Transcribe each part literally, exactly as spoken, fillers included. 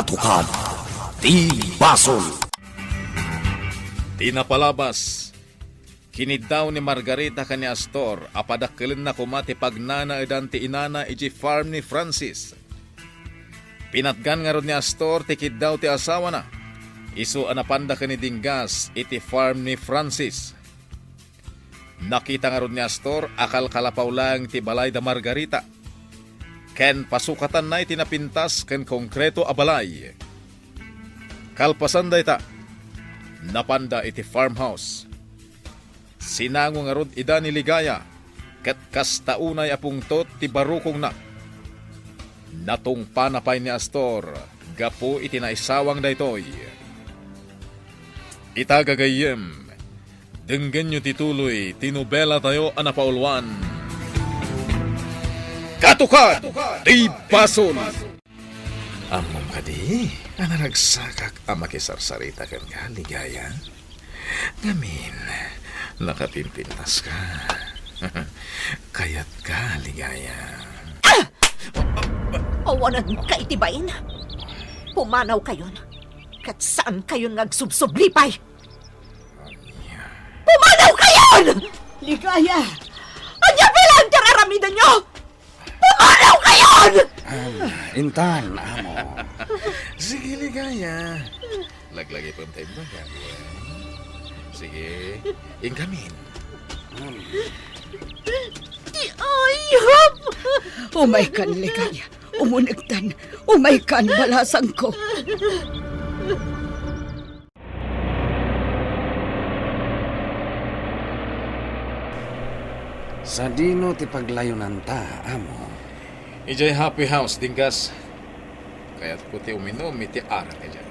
Tukad ti basol. Ti napalabas, kiniddaw ni Margarita ken ni Astor a padakkelenna koma ti pagnanaedan ti inana idiay farm ni Francis. Pinatgan ngarud ni Astor ti kiddaw ti asawana, isu a napanda ken ni Dinggas iti farm ni Francis. Nakita ngarud ni Astor a kalkalapaw laeng ti balay da Margarita, ken pasukatanna iti napintas ken konkreto a balay. Kalpasan dayta, napanda iti farmhouse. Sinango ngarud ida ni Ligaya, ket kasta unay a pungtot ti barukongna. Natungpana pay ni Astor gapu iti naisawang daytoy. Ita, gagayyem, denggenyo ti tuloy ti nobelatayo a napauluan, Katukad ti Basol. Ammom kadi a naragsakak a makisarsarita kenka, Ligaya? Ngamin, nakapimpintaska. Kayatka, Ligaya. Awanenka iti bain. Pumanawkayon, ket saankayon nga agsubsublipay. Pumanawkayon! Ligaya! Ania pay laeng ti ar-aramidenyo? Pumanawkayon! Ah, intan, amo. Sige, Ligaya. Laglagipem ta imbagak. Sige, inkamin. Ti ayam! Umaykan, Ligaya. Umunegtan. Umaykan, balasangko. Sadino ti paglayonanta, amo? Idiay Happy House, Dinggas. Kayatko ti uminum iti arak idiay.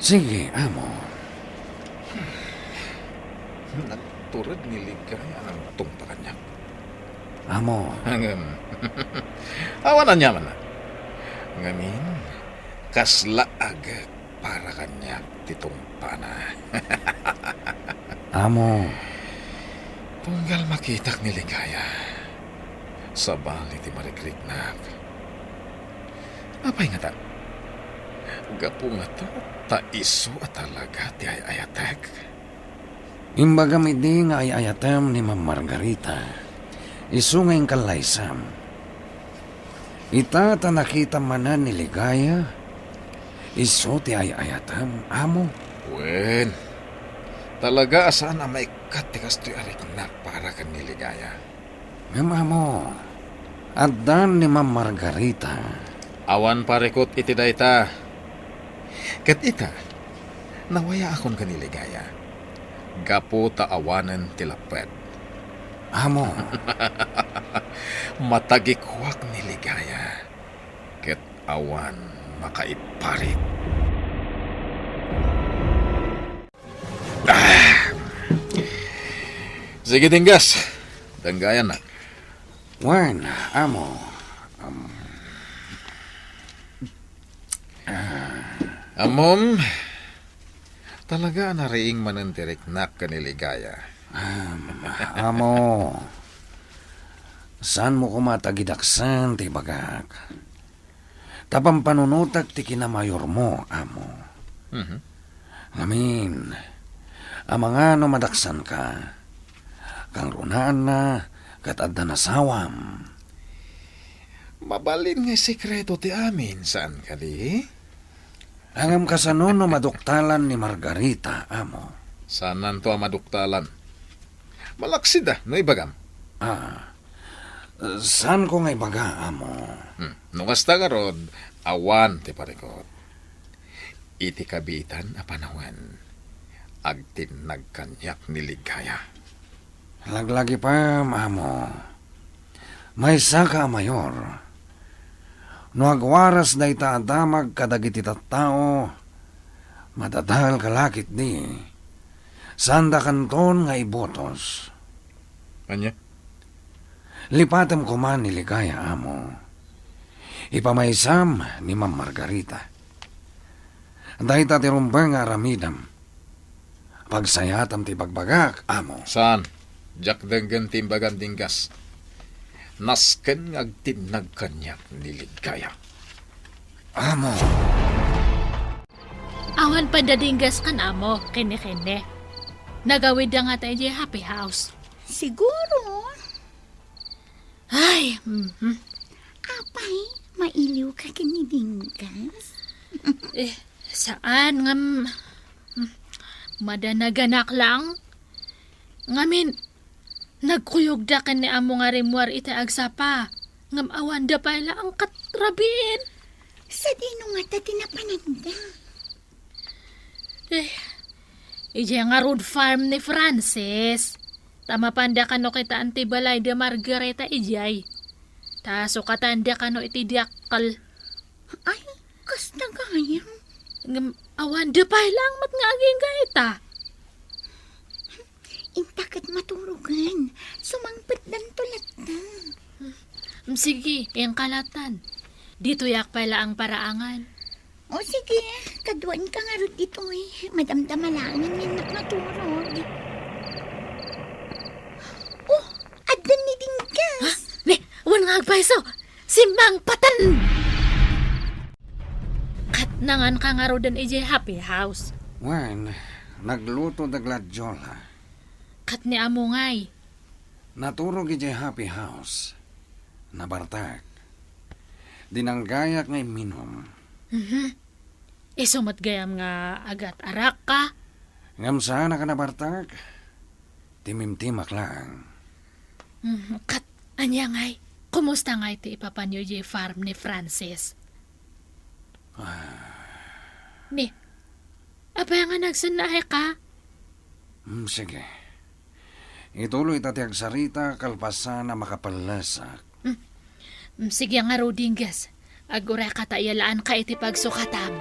Sige, amo. Nagtured ni Ligaya a nangtungpa kaniak. Amo. Ngem, awan aniamanna. Ngamin, kasla agek para kaniak ti tungpana. Amo. Tunggal makitak ni Ligaya, sabali ti marikriknak. Apay ngata? Gapu ngata ta isu a talaga ti ay-ayatek? Imbagam idi nga ay-ayatem ni Ma'am Margarita, isu nga inkallaysam. Ita ta nakitam manen ni Ligaya, isu ti ay-ayatem, amo? Wen, talaga a saan a maikkat ti kastoy a riknak para ken ni Ligaya. Ngem amo, addan ni Ma'am Margarita. Awan parikut iti dayta. Ket ita, nawayaakon ken ni Ligaya, gapu ta awanen ti lapped. Amo. Matagikuak ni Ligaya, ket awan makaiparit. Ah! Sige, Dinggas. Denggayannak. Wen, amo. Am, ah. Ammom, talaga a nariing manen ti riknak ken ni Ligaya. Am, amo. Saanmo koma ta gidaksen ti ibagak. Ta pampanunotek ti kinamayormo, amo. Mhm. Ngamin, amangan no madaksanka, kangrunaanna ket adda nasawam. Mabalin nga sekreto ti amin, saan kadi? Ngem kasano no maduktalan ni Margarita, amo? Saannanto a maduktalan. Malaksida no ibagam. Ah, saanko nga ibaga, amo. Hmm. No kasta ngarud, awan ti parikut. Iti kabiitan a panawen, agtinnag kaniak ni Ligaya. Laglagipem, amo. Maysaka a mayor. No agwaras dayta a damag kadagiti tattao, madadaelka la ketdi. Saandakanton nga ibotos. Ania? Lipatem koma ni Ligaya, amo. Ipamaysam ni Ma'am Margarita. Dayta ti rumbeng nga aramidem. Pagsayatem ti ibagbagak, amo. Saan? Diak denggen ti imbagam, Dinggas. Nasken nga agtinnag kaniak ni Ligaya. Amo. Awan pay da dinggas kan amo, kene-kene. Nagawidda ngata idiay happy house. Siguro. Ay, mhm. Apay, mailiwka ken ni dinggas? Eh, saan ngem, hmm, madanaganak lang. Ngamin, nagkuyogda ken ni amo nga rimmuar iti agsapa. Ngem awanda pay laeng ket rabiin. Sadino ngata ti napananda? Eh, idiay ngarud farm ni Francis. Ta mapanda kano kitaan ti balay da Margarita idiay. Ta sukatanda kano iti dakkel. Ay, kasta gayam. Ngem, awanda pay laeng met nga agingga ita. Inta ket maturogen, sumangpetdanto latta. Mm, sige, inkalatan. Ditoyak pay laeng paraangan. O sige, kaduaenka ngarud ditoy. Madamdama laeng nga innak maturog. Oh, addan ni dinggas. Ha? Ni, awan nga agpayso. Simmangpeten! Ket nanganka ngaruden idiay happy house. Wen, nagluto da gladiola. Ket ni amo ngay? Naturog idiay happy house. Nabartak. Dinanggayak nga imminum. Mhm. Isu met gayam nga agat-arakka? Ngem saanak a nabartak. Timimtimak laeng. Mhm. Ket ania ngay? Kumusta ngay ti ipapanyo idiay farm ni Francis? Ah. Ni, apay nga nagsennaayka? Mm, sige. Ituloyta ti agsarita kalpasan a makapellesak. Mm. Mm, sige nga, Rodingges. Agurayka ta iyalaanka iti pagsukatam.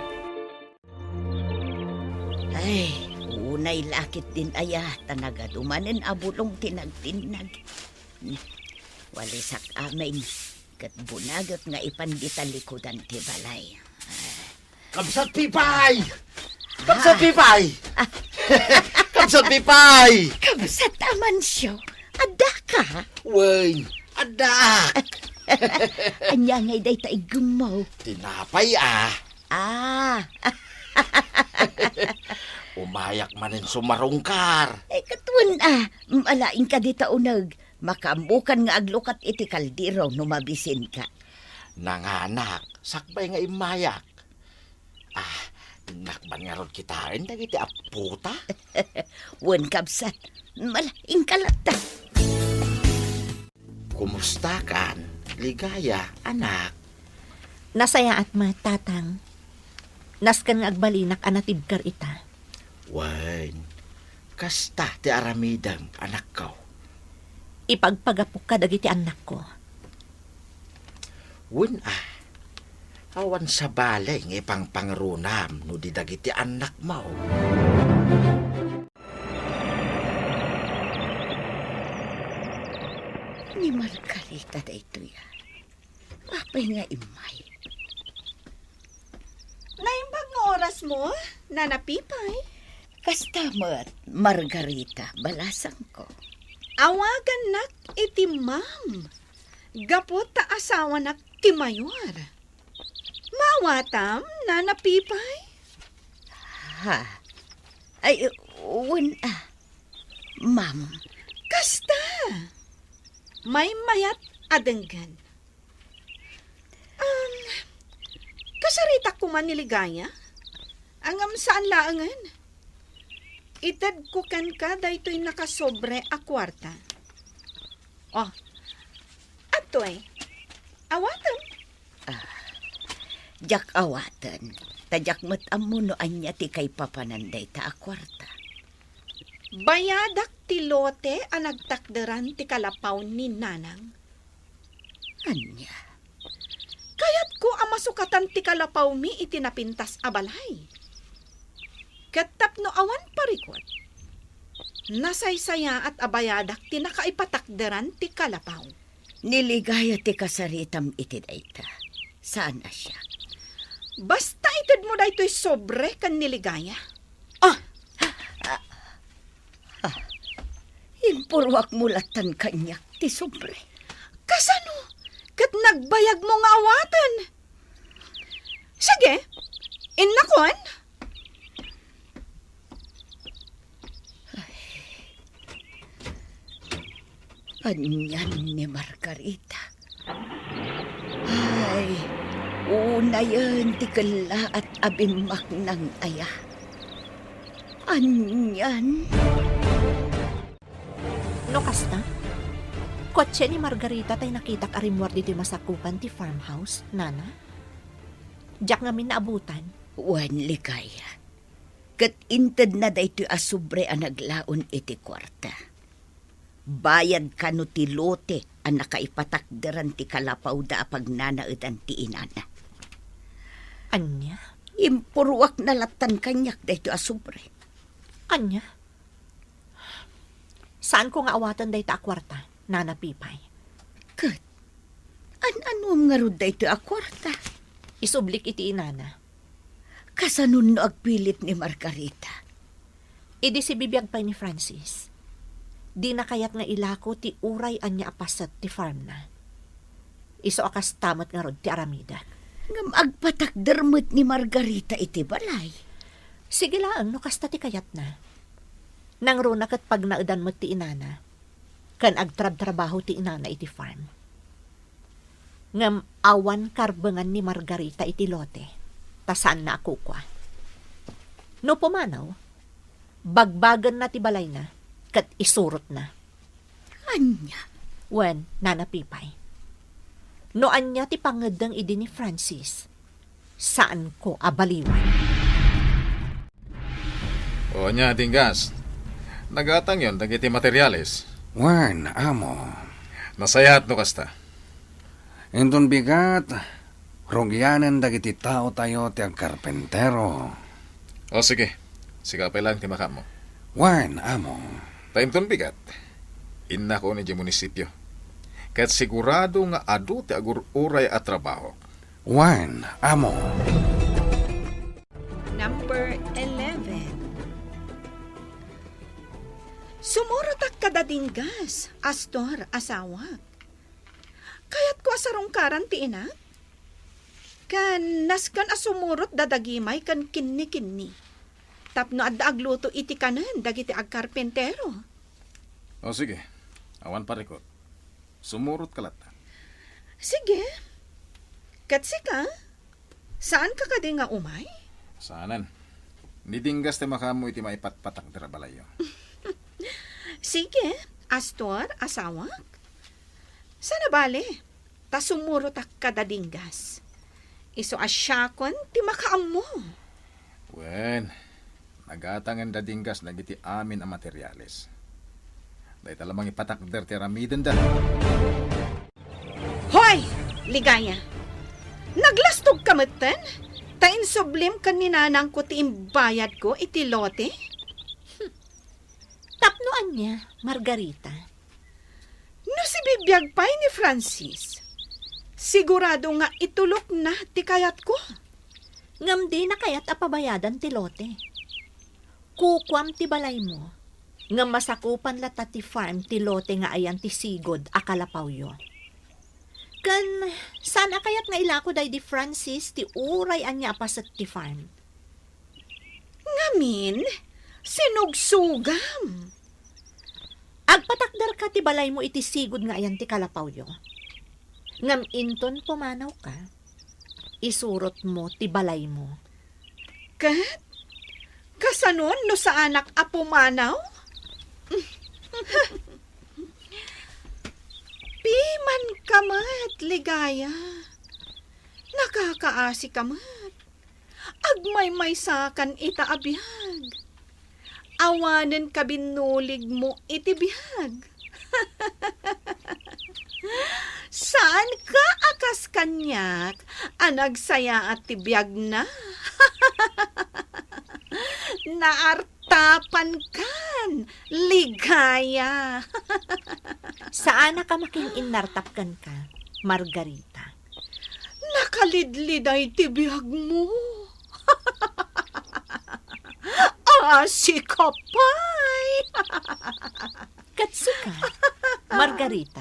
Ay, unay lakit din aya, ta nagadu manen a bulong ti nagtinnag. Walisak amin, ket bunagek nga ipan dita likudan ti balay. Kabsat Pipay! Kabsat Ah. Pipay! Ah. Kabsat Pipay! Kabsat Amancio, adda ka? Wen, adda! Ania ngay dayta iggummo? Tinapay, ah. Ah. Umayak manen sumarungkar. Ay, katuen, ah. Alaing ka dita uneg. Makaammokan nga aglukat iti kaldero no mabisinka. Nanganak, sakbay nga immayak. Ah, nakman ngarud kitaen dagiti appota? Wen, kabsat. Mala, inkalatta. Kumustakan, Ligaya, anak? Nasayaat met, Tatang. Nasken nga agbalinak a natibker ita. Wen, kasta ti aramidem, anakko. Ipagpagapok kadagiti annakko. Wen a, awan sabali nga ipangpangrunam no di dagiti annakmo. Ni Margarita daytoy, a. Apay nga immay? Naimbag nga orasmo, Nana Pipay? Kasta met, Margarita, balasangko. Awagannak iti ma'am, gapu ta asawanak ti mayor. Maawatam, Nana Pipay? Ha? Ay, wen a, ma'am. Kasta. Maymayat a denggen. Um, kasaritak koma ni Ligaya? Ngem saan laengen. Itedko kenka daytoy nakasobre a kuarta. Oh, adtoy. Awatem. Ah, diak awaten. Ta diak met ammo no ania ti kaipapanan dayta a kuarta. Bayadak ti lote a nagtakderan ti kalapaw ni Nanang. Ania? Kayatko a masukatan ti kalapawmi iti napintas a balay. Ket tapno awan parikut, nasaysayaat a bayadak ti nakaipatakderan ti kalapaw. Ni Ligaya ti kasaritam iti dayta. Saan a siak. Basta itedmo daytoy sobre ken ni Ligaya. Ah! Ah, impurwakmo lattan kaniak ti sobre. Kasano? Ket nagbayagmo nga awaten. Sige, innakon. Anian ni Margarita. Ay, unayen ti kellaat a bimmaknang aya. Anian? No kasta, kotse ni Margarita tay nakitak a rimmuar ditoy masakupan ti farmhouse, nana? Diak ngamin naabutan. Wen, Ligaya. Ket intedna daytoy a sobre a naglaon iti kuarta. Bayad kano ti lote a nakaipatakderan ti kalapawda a pagnanaedan ti inana. Ania? Impurruakna lattan kaniak daytoy a sobre. Ania? Saanko nga awaten dayta a kuarta, Nana Pipay. Ket an-anuem ngarud daytoy a kuarta? Isublik iti inana. Kasanon no agpilit ni Margarita? Idi sibibiag pay ni Francis, dina kayat nga ilako ti uray ania a paset ti farmna. Isu a kasta met ngarud ti aramidek. Ngem agpatakder met ni Margarita iti balay. Sige laeng no kasta ti kayatna. Nangruna ket pagnaedan met ti inana, ken agtrabtrabaho ti inana iti farm. Ngem awan karbengan ni Margarita iti lote, ta saanna a kukua. No pumanaw, bagbagenna ti balayna ket isurotna. Ania? Wen, Nana Pipay. No ania ti pangeddeng idi ni Francis, saanko a baliwan. O ania, Dinggas? Nagatangyon dagiti materiales? Wen, amo. Nasayaat no kasta. Inton bigat, rugianen dagiti taotayo ti agkarpentero. O sige, sika pay laeng ti makaammo. Wen, amo. Ta inton bigat, innakon idiay munisipio. Ket sigurado nga adu ti agur-uray a trabahok. Wen, amo. Number eleven. Sumurotak kada Dinggas, Astor, asawak. Kayatko a sarungkaran ti inak. Ken nasken a sumurot da dagimay ken kinni-kinni. Tapno adda agluto iti kanen dagiti agkarpentero. O sige, awan parikut. Sumurotka latta. Sige. Ket sika? Saanka kadi nga umay? Saanen. Ni Dinggas ti makaammo iti maipatpatakder a balayyo. Sige, Astor, asawak. Saan a bale, ta sumurotak kada Dinggas. Isu a siakon ti makaammo. Wen, nagatangen da Dinggas dagiti amin a materiales. Dayta la mangipatakder ti aramidenda. Hoy, Ligaya! Naglastogka metten? Ta insublim ken ni nanangko ti imbayadko iti lote? Hmm. Tapno ania, Margarita? No sibibiag pay ni Francis, sigurado nga itulokna ti kayatko. Ngem dina kayat a pabayadan ti lote. Kukuam ti balaymo, ngem masakupan latta ti farm ti lote nga ayan ti sigud a kalapawyo. Ken saan a kayat nga ilako daydi Francis ti uray ania a paset ti farm. Ngamin, sinugsugam. Agpatakderka ti balaymo iti sigud nga ayan ti kalapawyo. Ngem inton pumanawka, isurotmo ti balaymo. Ket kasanon no saanak a pumanaw? Pimanka met, Ligaya. Nakakaasika met. Agmaymaysakan ita a biag. Awanen kabinnuligmo iti biag. Saanka a kas kaniak a nagsayaat ti biagna. Naartapankan, Ligaya. Saanak a makin-innartap kenka, Margarita. Nakalidliday ti biagmo. Asika pay. Ket sika, Margarita,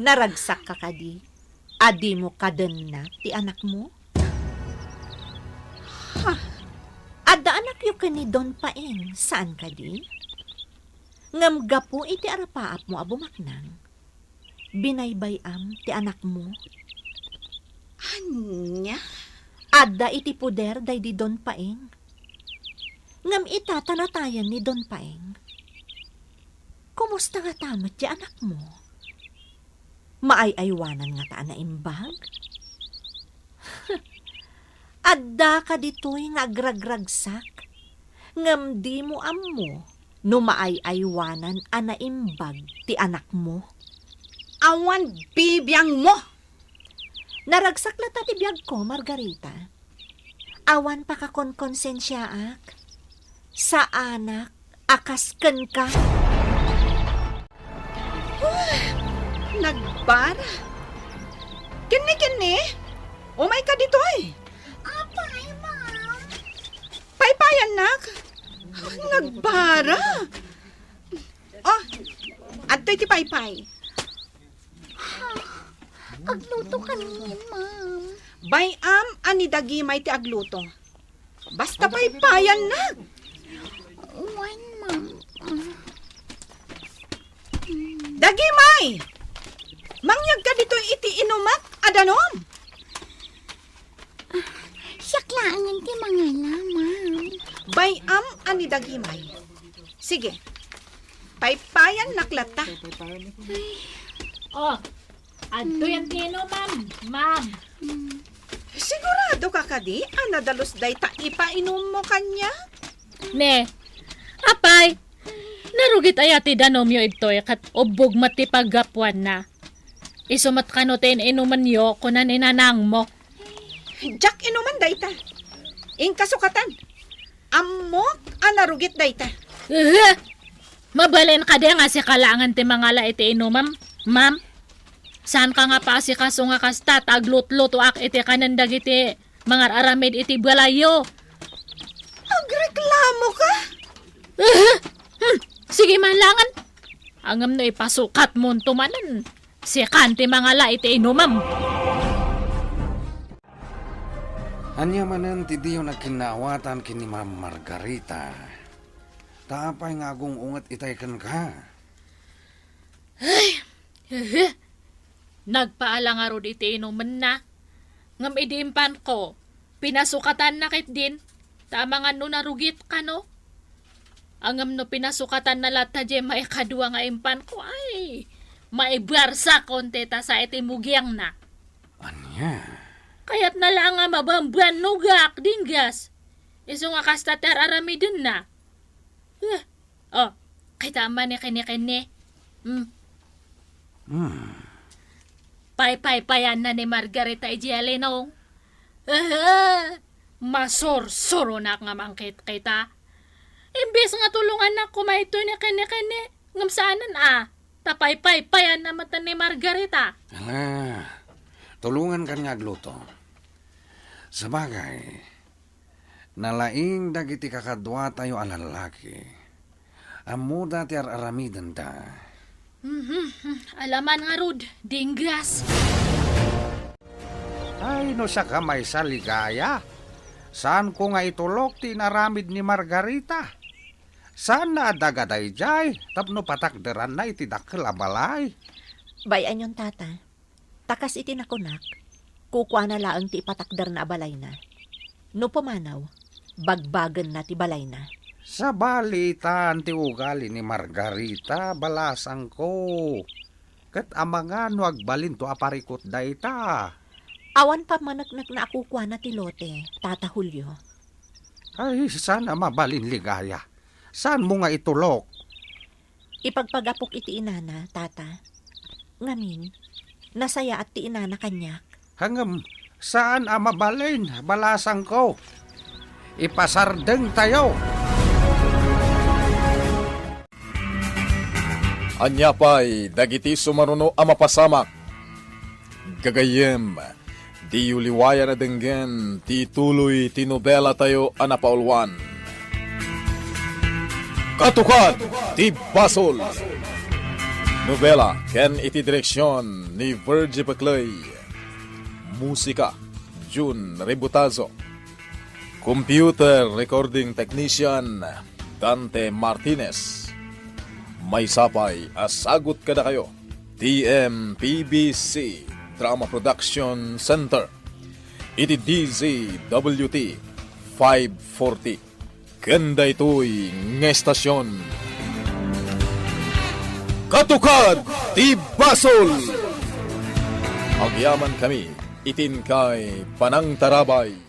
naragsakka kadi a dimo kadenna ti anakmo? Ha? Adda anakyo ken ni Don Paeng, saan kadi? Ngem gapu iti arapaapmo a bumaknang, binaybay-am ti anakmo. Ania? Adda iti poder daydi Don Paeng. Ngem ita ta natayen ni Don Paeng. Kumusta ngata met ti anakmo? Maay-aywanan ngata a naimbag? Adda kaditoy nga agragragsak, ngem dimo ammo no maay-aywanan a naimbag ti anakmo? Awan bibiangmo! Naragsak latta ti biagko, Margarita. Awan pakakonkonsensiaak. Saanak a kas kenka. Huh, nagbara. Kenni, kenni. Umayka ditoy. Apay, ma'am. Paypayannak. Nagbara. Oh, adtoy ti paypay. Agluto kami, ma'am. Bay-am a ni Dagimay ti agluto. Basta paypayannak. Wen, ma'am. Dagimay! Mangyegka ditoy iti inumak a danum. Siak laengen ti mangala, ma'am. Bay-am a ni Dagimay. Sige, paypayannak latta. Oh, adtoy ti inumam, ma'am. Siguradoka kadi a nadalus dayta ipainummo kaniak? Ne, apay, narugit aya ti danumyo ditoy ket ubbog met ti paggapuanna. Isu met kano ti in-inumenyo, kuna ni nanangmo. Diak inumen dayta. Inka sukatan. Ammok a narugit dayta. Uhu! Mabalin kadi nga sika laengen ti mangala iti inumem, ma'am? Saanka nga paasikaso nga kasta ta aglutlutoak iti kanen dagiti mangar-aramid iti balayyo. Agreklamoka? Uhu! Hmm, sige man laengen. Ngem no ipasukatmonto manen, sikan ti mangala iti inumem. Ania manen ti diyo nagkinnaawatan ken ni Ma'am Margarita? Ta apay nga agung-unget itay kenka? Ay, hehe. Nagpaala ngarud iti inumenna. Ngem idi impanko, pinasukatanna ketdin, ta amangan no narugit kano. Ngem no pinasukatanna latta diay maikadua nga impanko, ay, maibarsakon ti tasa iti mugiangna. Ania? Kayatna la nga mabambanogak, Dinggas. Isu nga kasta ti ar-aramidenna. Eh, oh, kita man ni kene-kene. Hmm. Hmm. Paypaypayanna ni Margarita idiay linong. Aha! Masursuronak nga mangkitkita. Imbes nga tulongannak koma itoy ni kene-kene, ngem saanen a, ta paypaypayanna met ni Margarita. Ala, tulongankan nga agluto. Sabagay, nalaing dagiti kakaduatayo a lallaki. Ammoda ti ar-aramidenda. Mhm, alaman ngarud, Dinggas. Ay, no saka maysa, Ligaya. Saanko nga itulok ti inaramid ni Margarita. Saanna a daga daydiay tapno patakderanna iti dakkel a balay. Bay-anyon, Tata. Ta kas iti nakunak, kukuana laeng ti ipatakderna a balayna. No pumanaw, bagbagenna ti balayna. Sabalitan ti ugali ni Margarita, balasangko. Ket amangan no agbalinto a parikut dayta. Awan pammaneknekna a kukuana ti lote, Tata Julio. Ay, saan a mabalin, Ligaya. Saanmo nga itulok? Ipagpagapok iti inana, Tata. Ngamin, nasayaat ti inana kaniak. Ngem, saan a mabalin, balasangko. Ipasardengtayo. Ania pay dagiti sumaruno a mapasamak? Gagayyem, diyo liwayan a denggen ti ituloy ti nobelatayo a napauluan, Katukad ti Basol. Nobela ken iti direksion ni Virgie Peclay. Musika, Jun Rebutazo. Computer recording technician, Dante Martinez. Maysa pay a sagut kadakayo ti M P B C Drama Production Center iti D Z W T five forty. Ken daytoy nga estasion, Katukad ti Basol! Agyamankami iti inkay panangtarabay.